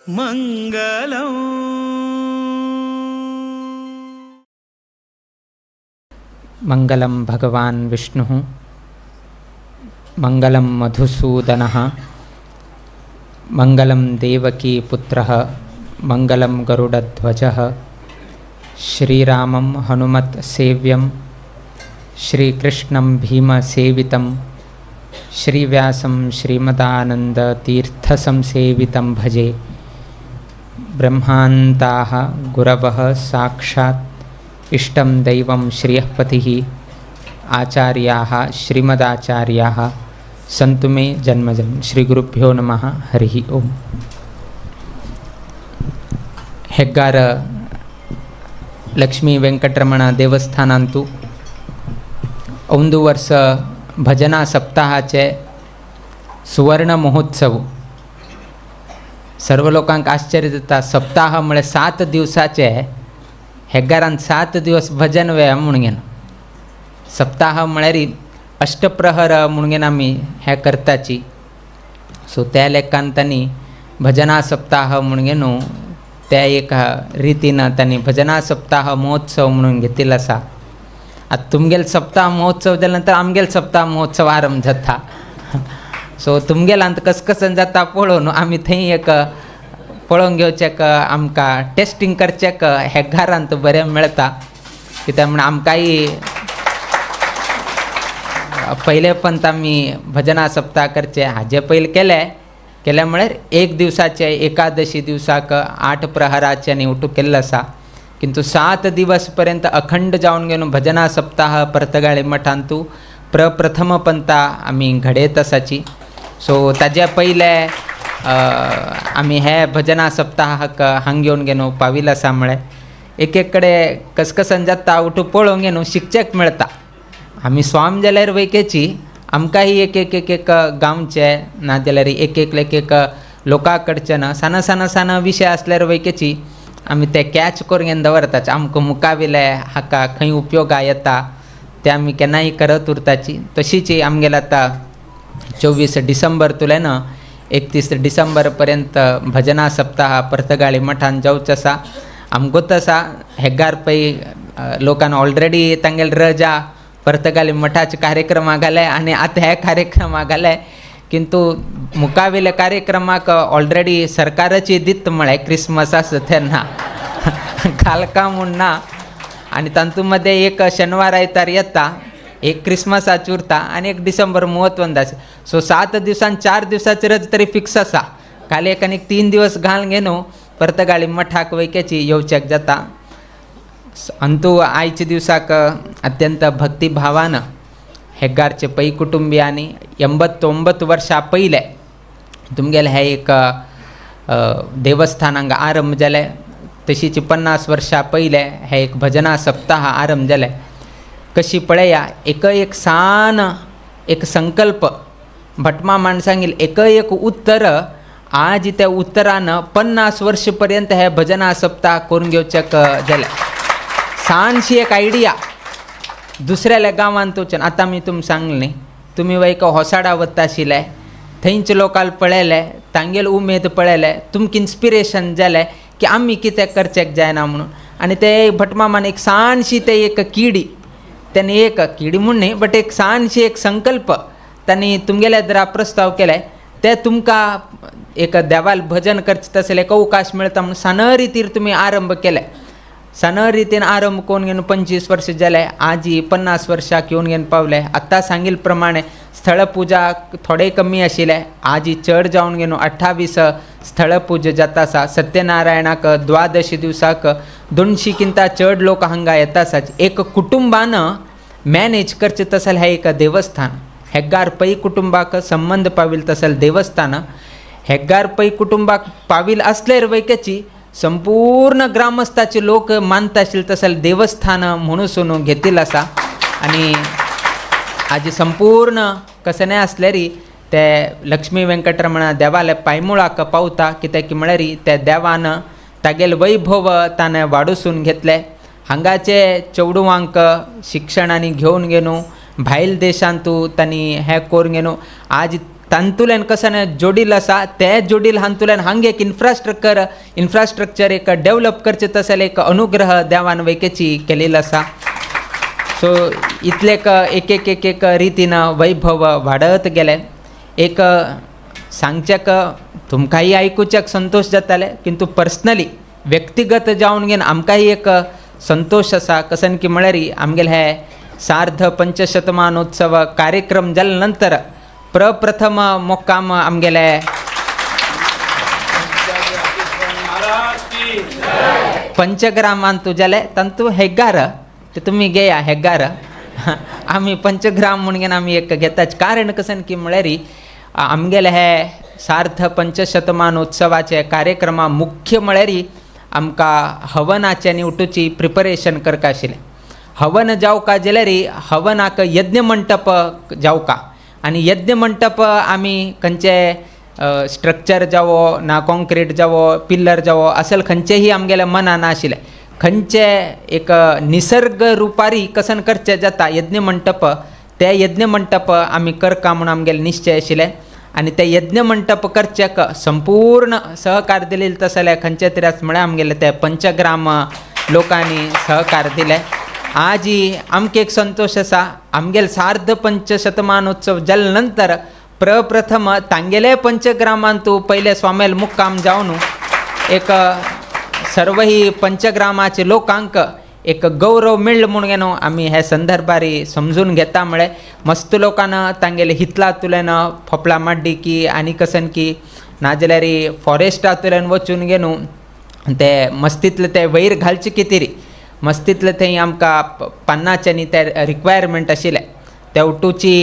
मङ्गलम्। मङ्गलं भगवान् विष्णुः, मङ्गलं मधुसूदनः, मङ्गलं देवकी पुत्रः, मङ्गलं गरुडध्वजः। श्रीरामं हनुमत् सेव्यं, श्रीकृष्णं भीमसेवितं, श्रीव्यासं श्रीमदानन्दतीर्थसंसेवितं भजे। ब्रह्मान्ताः गुरवः साक्षात् इष्टं दैवं श्रियःपतिः, आचार्याः श्रीमदाचार्याः सन्तु मे जन्मजं। श्रीगुरुभ्यो नमः। हरिः ओम्। हेग्गार लक्ष्मी वेंकटरमण देवस्थानांतु ಒಂದು ವರ್ಷ भजना सप्ताहाचे सुवर्ण महोत्सव। सर्व लोकांक आश्चर्य जाता, सप्ताह म्हळ्यार 7 दिवसाचे, हेग्गारान 7 दिवस भजन वेळ म्हणून घेना। सप्ताह म्हळ्यार अष्टप्रहर म्हणून घेना आमी हें करताची। सो त्या लेखान तांणी भजना सप्ताह म्हणून घेन त्या एका रितीन तांणी भजना सप्ताह महोत्सव म्हणून घेतिल्लो आसा। आतां तुमगेल सप्ताह महोत्सव जाल्या नंतर आमगेल सप्ताह महोत्सव आरंभ जाता। सो तुमगेलांत कसकसन जाता पळोवन आमी थंय एक पळोवन घेवचें, आमकां टेस्टींग करचें हें घरांत बरें मेळटा। कित्याक म्हण आमकांय पयले पंत आमी भजना सप्ताह करचें हाजे पयलीं केलें, केलें म्हळ्यार एक दिवसाचे एकादशी दिवसाक 8 प्रहराचें आनी उठू केल्लो आसा। किंतु 7 दिवस पर्यंत अखंड जावन घेवन भजना सप्ताह पर्तगाळी मठांतू प्रप्रथम पंता आमी घडयत आसाची। सो ताजे पयले आमी हे भजना सप्ताहाक हांग घेवन घेवन पाविल्लो आसा। म्हळ्यार एक एक कडेन कसकसन जाता उठू पळोवंक घेवन शिकचेक मेळटा। आमी स्वाम जाल्यार वैकेची आमकांय एक एक एक एक गांवचे ना जाल्यार एक एक एक एक लोकां कडचे ना सान सान सान विशय आसल्यार वैकेची आमी ते कॅच करून घेवन दवरताचे। आमकां मुखाविले हाका खंय उपयोगा येता ते आमी केन्नाय करत उरताची। तशीच आमगेले आतां 24 डिसेंबर तुल्यान 31 डिसेंबर पर्यंत भजना सप्ताह पर्तगाळी मठान जावचो आसा। आमगोत आसा हेगार पय लोकान ऑलरेडी तांगेले रजा पर्तगाळी मठाचे कार्यक्रमा घाले आनी आतां हे कार्यक्रमा घाले, किंतु मुखावेल्या कार्यक्रमाक ऑलरेडी सरकाराची दित म्हळ्यार क्रिसमस आसा तेन्ना घालका म्हूण ना। आनी तातूंत मदें एक शेनवार आयतार येता, एक क्रिसमसाच उरता आनी एक डिसेंबर म्हत्वान आसा। सो 7 दिवसान 4 दिवसाची रज तरी फिक्स आसा। खाली एक आनी 3 दिवस घाल घेवन पर्तगाळी मठाक वैकेची येवच्याक जाता। अंतू आयच्या दिवसाक अत्यंत भक्तिभावान हेग्गारचे पै कुटुंबियांनी 89 वर्सां पयले तुमगेलें हें एक देवस्थान हांगा आरंभ जालें। तशीच 50 वर्सां पयले हें एक भजना सप्ताह आरंभ जालें। कशी पळया एक एक सान एक संकल्प भटमा माणसांगेल एक एक उत्तर आज त्या उत्तरान 50 वर्ष पर्यंत हे भजना सप्ताह करून घेवचें जालें। सानशी एक आयडिया दुसऱ्याल्या गांवांत वचून आतां आमी तुमकां सांगलें न्ही, तुमी वयका होसाडा वता आशिल्ले थंयचे लोकांक पळयले तांगेले उमेद पळयले तुमकां इन्स्पिरेशन जालें की आमी कितें करचें जायना म्हणून। आनी ते भटमामान एक सानशी ते एक किडी तांणी एक किडी म्हूण न्ही बट एक सानशी एक संकल्प तांणी तुमगेल्या जरा प्रस्ताव केले ते तुमकां एक देवाल भजन करचें तसलें एक अवकाश मेळटा म्हणून सान रितीर तुमी आरंभ केले। सान रितीन आरंभ करून घेवन 25 वर्स जाले, आजी 50 वर्साक येवन घेवन पावले। आतां सांगिल्ले प्रमाणे स्थळ पुजा थोडे कमी आशिल्ले, आजी चड जावन घेवन 28 स्थळ पुजा जाता आसा। सत्यनारायणाक द्वादशी दिवसाक 200 किंता चड लोक हांगा येता आसा। एक कुटुंबान मॅनेज करचें तसलें हें एक देवस्थान। हेग्गार पै कुटुंबाक संबंद पाविल तसलें देवस्थान। हेग्गार पै कुटुंबाक पाविल आसल्यार वैकेची संपूर्ण ग्रामस्थाचे लोक मानता आशिल्ले तसलें देवस्थान म्हणून सोनू घेतिल्लें आसा। आनी आज संपूर्ण कशें नाय आसल्यार ते लक्ष्मी वेंकटरमण देवाले पांयमुळाक पावता, कित्याक की म्हळ्यार त्या देवान तागेलें वैभव ताणें वाडोसून घेतलें। हांगाचे चेडवांक शिक्षणांनी घेवन घेवन भायल देशांतू तांणी हें करून घेवन आज तांतुल्यान कसन जोडील आसा ते जोडील हांतुल्यान हांग एक इन्फ्रास्ट्रक्चर एक डेवलप करचें तसले एक अनुग्रह देवान वैकेची केलेलो आसा. सो इतले एक एक एक एक रितीन वैभव वाडत गेले. एक सांगच्याक तुमकांय आयकुच्याक संतोश जाताले, किंतु पर्सनली व्यक्तिगत जावन घेवन आमकांय एक संतोश आसा. कसन की म्हळ्यार आमगेले हे सार्ध पंचशतमानोत्सव कार्यक्रम जाले नंतर प्रप्रथम मुक्काम आमगेले पंचग्रामांतू जाले तांतू हेग्गार ते तुमी घेया हेग्गार आमी पंचग्राम म्हूण घेवन आमी एक घेताच. कारण कसन की म्हळ्यार आमगेले हे सार्ध पंचशतमानोत्सवाचे कार्यक्रमा मुख्य म्हळ्यार आमकां हवनाचे आनी उठूची प्रिपरेशन करका आशिल्लें. हवन जावका जाल्यार हवनाक यज्ञ मंटप जावका आनी यज्ञ मंटप आमी खंयचे स्ट्रक्चर जावो ना कॉन्क्रीट जावो पिल्लर जावो असल खंयचेही आमगेल्या मनान नाशिल्लें. खंयचे एक निसर्ग रुपारी कसन करचें जाता यज्ञ मंटप ते यज्ञ मंटप आमी करका म्हूण आमगेले निश्चय आशिल्ले आनी ते यज्ञ मंटप करच्याक संपूर्ण सहकार दिलेले तसले खंयचे तरी आस म्हळ्यार आमगेले ते पंचग्राम लोकांनी सहकार दिले. आजी आमकां एक संतोश आसा आमगेले सार्ध पंचशतमानोत्सव जाले नंतर प्रप्रथम तांगेले पंचग्रामांतू पयले स्वामेल मुक्काम जावन एक सर्वही पंचग्रामाचे लोकांक एक गौरव मेळ्ळो म्हूण घेवन आमी हे संदर्भारी समजून घेता. म्हळ्यार मस्त लोकांना तांगेले हितलांतल्यान फोपळा माड्डी की आनी कसन की नाजाल्यार फॉरेस्टांतल्यान वचून घेवन ते मस्तींतले ते वयर घालचे कितें मस्तींतले थंय आमकां पान्नाच्यांनी ते रिक्वायरमेंट आशिल्लें ते उटूची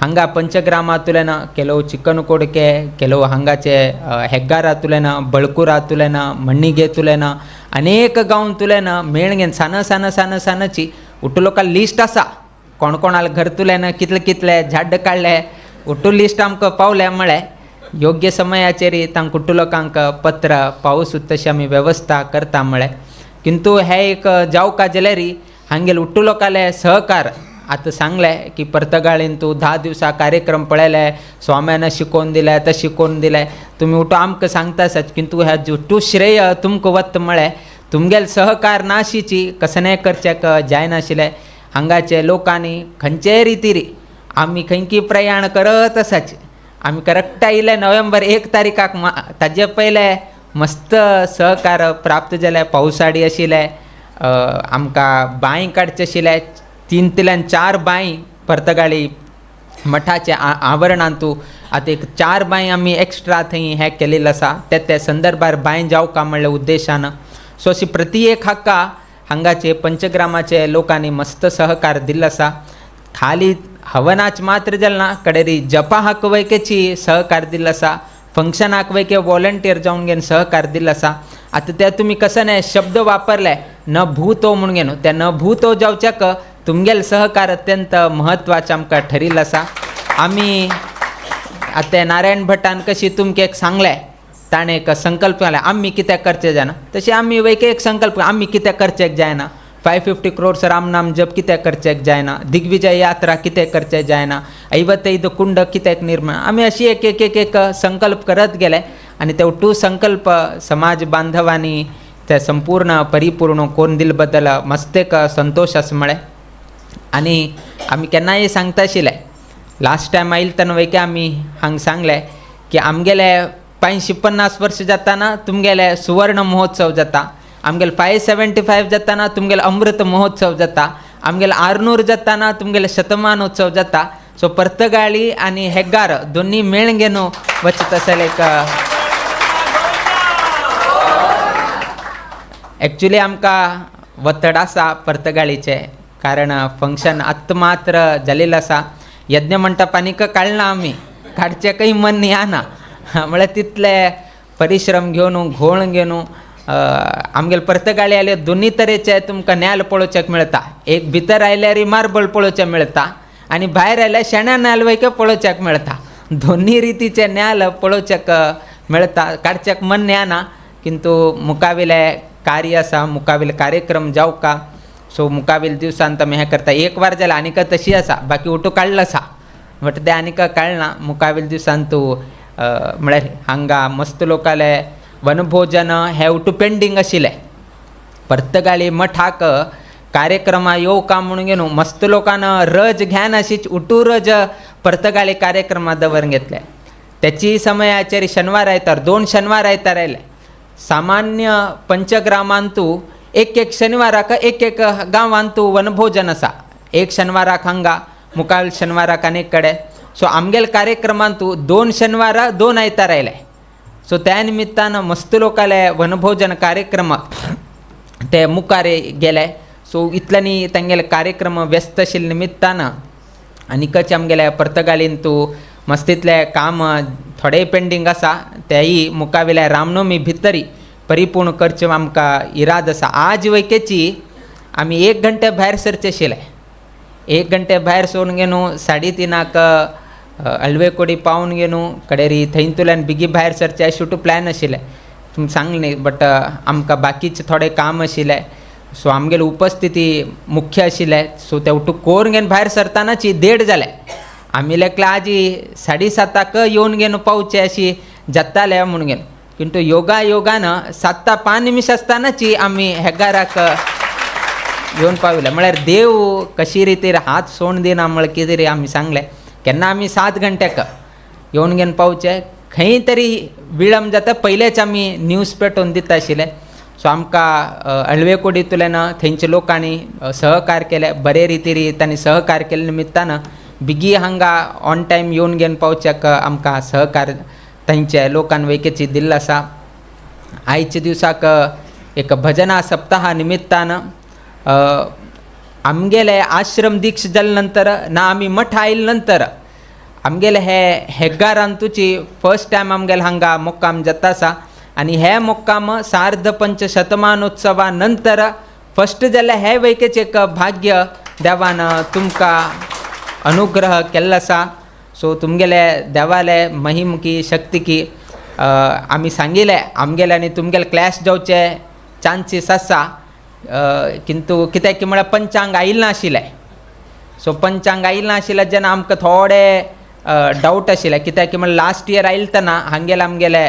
हांगा पंचग्रामांतल्यान केलो चिकन कोडके केलो हांगाचे हेग्गारांतल्यान बळकुरांतल्यान मण्णिगेंतल्यान अनेक गांवांतल्यान मेळगेन सान सान सान सानची उटू लोकां लिस्ट आसा कोण कोणाले घरतुल्यान कितले कितले झाड काडले उटू लिस्ट आमकां पावले म्हळ्यार योग्य समयाचेर तांकां उटू लोकांक पत्र पावस तशी आमी वेवस्था करता म्हळ्यार. किंतु हे एक जावका जाल्यार हांगेले उट्टू लोकांले सहकार आतां सांगलें की पर्तगाळीन तूं 10 दिवसां कार्यक्रम पळयले स्वाम्यान शिकोवन दिलें तें शिकोवन दिलें तुमी उठो आमकां सांगता आसात, किंतु ह्या जुटू श्रेय तुमकां वता म्हळ्यार तुमगेले सहकार नाशिची कसनें करच्याक जायनाशिल्लें. हांगाचे लोकांनी खंयचेय रितीर आमी खंयकी प्रयाण करत आसाच आमी करेक्ट आयिल्ले नोव्हेंबर 1 तारीखाक ताजे पयले मस्त सहकार प्राप्त जाले. पावसाडी आशिल्ले आमकां बांय काडचे आशिल्ले 3 4 बांय पर्तगाळी मठाचे आवरणांतू आतां एक 4 बांय आमी एक्स्ट्रा थंय हें केलेलें आसा ते ते संदर्भार बांय जावका म्हणल्या उद्देशान. सो अशी प्रति एक हाका हांगाचे पंचग्रामाचे लोकांनी मस्त सहकार दिल्लो आसा. खाली हवनाच मात्र जालें ना कडेरी जपा हाक वैकेची सहकार दिल्लो आसा, फंक्शनाक वैके वॉलंटियर जावन घेवन सहकार दिल्लो आसा. आतां ते तुमी कसो न्हय शब्द वापरले न भूतो म्हूण घेवन ते न भूतो जावच्याक तुमगेले सहकार अत्यंत म्हत्वाचें आमकां ठरिल्लो आसा. आमी आतां नारायण भटान कशी तुमकां एक सांगलें ताणें एक संकल्प केला आमी कित्याक करचें जायना तशें आमी वैके एक संकल्प आमी कित्याक करचें जायना 550 क्रोर्स रामनाम जप कित्याक करचें जायना, दिग्विजय यात्रा कित्याक करचें जायना, 55 कुंड कित्याक निर्माण आमी अशी एक एक एक एक संकल्प करत गेले आनी ते टू संकल्प समाज बांधवांनी ते संपूर्ण परिपूर्ण कोण दिल बद्दल मस्त एक संतोश आसा म्हळें. आनी आमी केन्नाय सांगता आशिल्ले लास्ट टायम आयले तेन्ना वयके आमी हांगा सांगलें की आमगेले 550 वर्ष जाताना तुमगेले सुवर्ण महोत्सव जाता, आमगेले 575 जाताना तुमगेले अमृत महोत्सव जाता, आमगेले 600 जाताना तुमगेले शतमानोत्सव जाता. सो पर्तगाळी आनी हेग्गार दोनी मेळून घेवन वचत आसले एक एक्चुली आमकां वतड आसा पर्तगाळीचें, कारण फंक्शन आत्त मात्र जालेलें आसा. यज्ञ मंटपानीक काडना आमी काडचेकय मन येना म्हळ्यार तितले परिश्रम घेवन घोळ घेवन आमगेले पर्तगाळी आयले दोनी तरेचे तुमकां न्याल पळोवच्याक मेळटा. एक भितर आयल्यार मार्बल पळोवच्याक मेळटा आनी भायर आयल्यार शेण्या न्याल वयके पळोवच्याक मेळटा. दोनी रितीचे न्याल पळोवच्याक मेळटा, काडच्याक मन येना, किंतु मुखावेले कार्य आसा मुखावेले कार्यक्रम जावका सो मुखावेले दिवसान आमी हें करता. एक वार जालें आनीक तशी आसा बाकी उठो काडलो आसा बट ते आनीक कळना मुखावेल दिसान तूं म्हळ्यार हांगा मस्त लोकाले वनभोजन हें उटू पेंडींग आशिल्लें. पर्तगाळी मठाक कार्यक्रमा येवका म्हणून न्हू मस्त लोकांना रज घेन अशीच उटू रज पर्तगाळी कार्यक्रमा दवर घेतले. त्याची समयाचेर शनिवार आयतार 2 शनिवार आयतार आयले. सामान्य पंचग्रामांतू एक एक शनिवाराक एक एक गांवांतू वनभोजन आसा. एक शनिवाराक हांगा मुखावेल शनिवाराक आनी एक कडेन. सो आमगेल कार्यक्रमांतू 2 शनिवार 2 आयतार आयले. सो त्या निमित्तान मस्त लोकाले वनभोजन कार्यक्रम ते मुखार गेले. सो इतल्यांनी तांगेले कार्यक्रम व्यस्त आशिल्ले निमित्तान आनीकच आमगेले पर्तगाळींतू मस्तीतले काम थोडे पेंडींग आसा तेय मुखावेल्या रामनवमी भितरी परिपूर्ण करचें आमकां इराद आसा. आज वैकेची आमी 1 घंटे भायर सरचे आशिल्ले. 1 घंटे भायर सरून न्हू 3:30 हळवेकोडी पावन न्हू कडेरी थंयतल्यान बेगी भायर सरचें अशें टू प्लॅन आशिल्लें. तुमी सांगलें न्ही बट आमकां बाकीचें थोडें काम आशिल्लें. सो आमगेली उपस्थिती मुख्य आशिल्लें. सो ते उठू कोर घेवन भायर सरतानाची 1:30 जालें. आमी लेखला आजी 7:30 येवन घेवन पावचे अशी जाताले म्हणून घेवन किंतु योगा योगान 7:05 आसतानाची आमी हेगाराक येवन पाविल्ले. म्हळ्यार देव कशी रितीर हात सोड दिना म्हळ्यार कितें रे आमी सांगलें केन्ना आमी 7 घंट्याक येवन घेवन पावचे. खंय तरी विळंब जाता पयलेच आमी न्यूज पेटोवन दिता आशिल्ले. सो आमकां हळवेकोडींतल्यान थंयच्या लोकांनी सहकार केले बरे रितीर तांणी सहकार केल्ले निमित्तान बेगी हांगा ऑन टायम येवन घेवन पावच्याक आमकां सहकार थंयच्या लोकान वैकेची दिल्लो आसा. आयच्या दिवसाक एक भजना सप्ताहा निमित्तान आमगेले आश्रम दीक्ष जाले नंतर ना आमी मठ आयले नंतर आमगेले हे हेगारांतूची फर्स्ट टायम आमगेले हांगा मुक्काम जाता आसा. आनी हे मुक्काम सार्ध पंच शतमानोत्सवा नंतर फर्स्ट जाल्यार हे वैकेचें एक भाग्य देवान तुमकां अनुग्रह केल्लो आसा. सो तुमगेले देवाले महिम की शक्ती की आमी सांगिल्लें आमगेले आनी तुमगेले क्लॅश जावचे चान्सीस आसा किंतु कित्याक की म्हळ्यार पंचांग आयिल्लें नाशिल्लें. सो पंचांग आयिल्लें नाशिल्लें जेन्ना आमकां थोडे डावट आशिल्लें कित्याक की म्हळ्यार लास्ट इयर आयले तेन्ना हांगेले आमगेले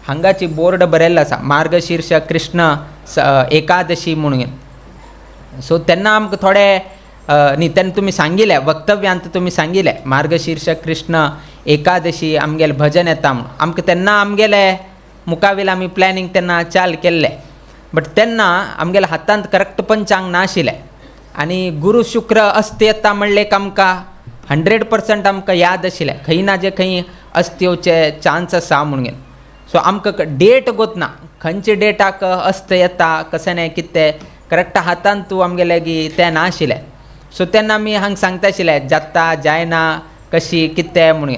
हांगाची बोर्ड बरयल्लो आसा मार्गशीर्ष कृष्ण एकादशी म्हणून. सो तेन्ना आमकां थोडे न्ही तेन्ना तुमी सांगिल्लें वक्तव्यांत तुमी सांगिल्लें मार्गशीर्ष कृष्ण एकादशी आमगेलें भजन येता म्हणून. आमकां तेन्ना आमगेले मुखावेले आमी प्लॅनिंग तेन्ना चाल केल्लें बट तेन्ना आमगेल्या हातांत करेक्ट पंचांग नाशिल्लें आनी गुरू शुक्र अस्त येता म्हणलें एक आमकां 100% आमकां याद आशिल्लें खंय ना जे खंय अस्त येवचे चान्स आसा म्हणून. सो आमकां डेट गोतना खंयचे डेटाक अस्त येता कशें न्हय कितें करेक्ट हातांत तूं आमगेले की तें नाशिल्लें. सो तेन्ना आमी हांगा सांगता आशिल्लें जाता जायना कशी कितें म्हणून.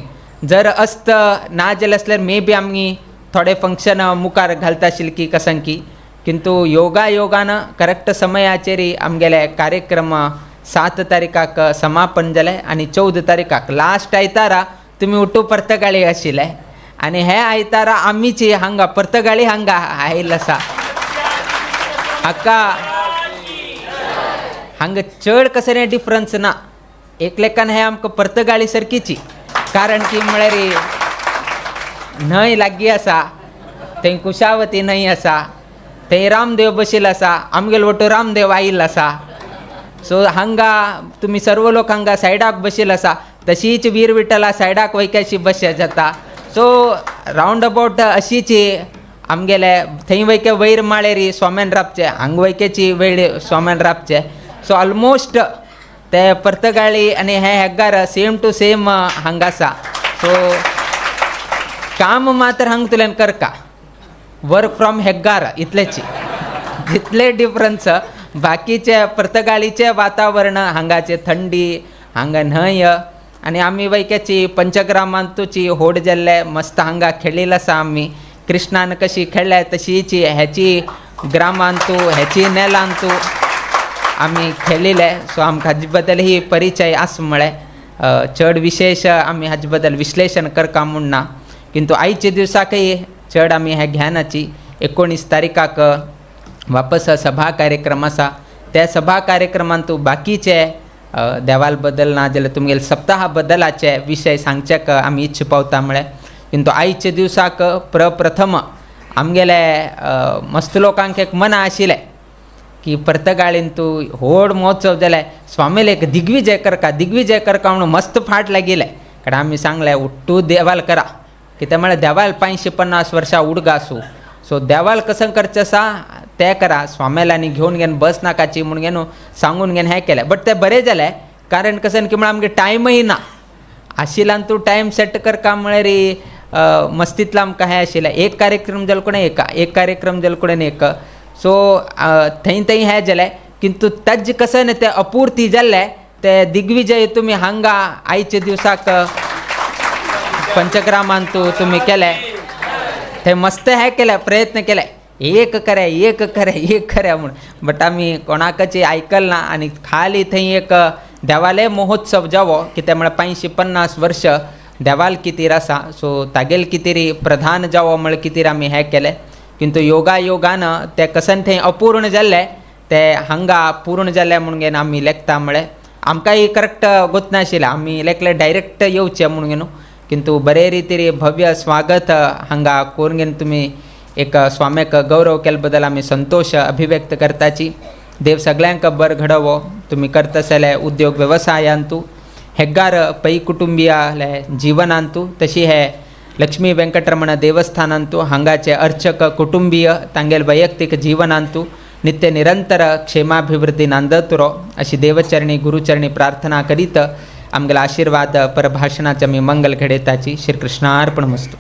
जर अस्त ना जालें आसल्यार मे बी आमी थोडे फंक्शन मुखार घालता आशिल्लें की कशें की किंतु योगा योगान करेक्ट समयाचेर आमगेले कार्यक्रम 7 तारीखाक समापन जालें आनी 14 तारीखाक लास्ट आयतारा तुमी उठू पर्तगाळी आशिल्ले आनी हे आयतारा आमीची हांगा पर्तगाळी हांगा आयिल्लो आसा. हाका हांगा चड कसलें डिफरन्स ना एक लेखान हें आमकां पर्तगाळी सारकीची कारण की म्हळ्यार न्हंय लागीं आसा थंय कुशावती न्हंय आसा थंय रामदेव बशिल्लो आसा आमगेलो वटू रामदेव आयिल्लो आसा. सो हांगा तुमी सर्व लोक हांगा सायडाक बशिल्लो आसा तशीच वीर विठ्ठला सायडाक वैक्याशी बशे जाता. सो रावंड अबावट अशीच आमगेले थंय वैके वयर माळेरी स्वाम्यान राबचे हांगा वैकेची वेळ स्वाम्यान राबचे. सो ऑलमोस्ट ते पर्तगाळी आनी हे हेगार सेम टू सेम हांगा आसा. सो काम मात्र हांगा तुल्यान करका वर्क फ्रॉम हेगार इतलेच जितले डिफरन्स बाकीचे पर्तगाळीचे वातावरण हांगाचे थंडी हांगा न्हंय आनी आमी वैक्याची पंचग्रामांतूची होड जाल्ले मस्त हांगा खेळिल्लो आसा. आमी कृष्णान कशी खेळ्ळ्या तशीच हेची ग्रामांतू हेची नेलांतू आमी खेळिल्ले. सो आमकां हाजे बद्दल ही परिचय आसा म्हळें चड विशेश आमी हाजे बद्दल विश्लेशण करका म्हूण ना किंतु आयच्या दिवसाकय चड आमी ह्या ज्ञानाची 19 तारीखाक वापस सभा कार्यक्रम आसा. त्या सभा कार्यक्रमांतू बाकीचे देवाल बदल ना जाल्यार तुमगेले सप्ताहा बदलाचे विशय सांगच्याक आमी इच्छा पावता म्हळ्यार. किंतु आयच्या दिवसाक प्रप्रथम आमगेले मस्त लोकांक एक मना आशिल्लें की पर्तगाळीन तूं व्हड महोत्सव जाल्यार स्वामीले एक दिग्विजय करका दिग्विजय करका म्हणून मस्त फाट लागिल्लें. कारण आमी सांगलें उट्टू देवाल करा, कित्याक म्हळ्यार देवाल 550 वर्सां उडगा आसूं, सो देवाल कसं करचें आसा तें करा, स्वामेलांनी घेवन घेवन बस नाकाची म्हूण घेवन सांगून घेवन हें केलें. बट तें बरें जालें, कारण कसं की म्हळ्यार आमगे टायमय ना आशिल्ल्यान तूं टायम सेट करका म्हळ्यार मस्तींतलो आमकां हें आशिल्लें. एक कार्यक्रम जालो कोणें एक एक कार्यक्रम जालो कोणें एक, सो थंय थंय हें जालें. किंतु ताजें कसं न्ही तें अपुर्ती जाल्लें तें दिग्विजय तुमी हांगा आयच्या दिवसाक पंचग्रामांतू तुमी केलें, थंय मस्त हें केलें, प्रयत्न केले, एक करे एक करे एक करे म्हूण, बट आमी कोणाकच आयकल ना. आनी खाली थंय एक देवालय महोत्सव जावो कित्याक म्हळ्यार 550 वर्ष देवाल कितीर आसा, सो तागेल कितें प्रधान जावो म्हळ्यार कितें आमी हें केलें. किंतु योगा योगान तें कसन थंय अपूर्ण जाल्लें तें हांगा पूर्ण जालें म्हूण घेवन आमी लेखता म्हळ्यार आमकांय करेक्ट गोतनाशिल्लें, आमी लेखले डायरेक्ट येवचें म्हूण घेवन, किंतु बरे रितीर भव्य स्वागत हांगा करून घेवन तुमी एक स्वाम्याक गौरव केले बद्दल आमी संतोश अभिव्यक्त करताची. देव सगळ्यांक बर घडोवो, तुमी करता जाल्यार उद्योग वेवसायांतू हेग्गार पै कुटुंबियाले जीवनांतू, तशी हे लक्ष्मी वेंकटरमण देवस्थानांतू हांगाचे अर्चक कुटुंबीय तांगेल वैयक्तीक जीवनांतू नित्य निरंतर क्षेमाभिवृद्धी नांदतुरो अशी देवचरणी गुरुचरणी प्रार्थना करीत आमगेला आशीर्वाद परभाषणाचे आमी मंगल घडयताची. श्रीकृष्णार्पणमस्तु.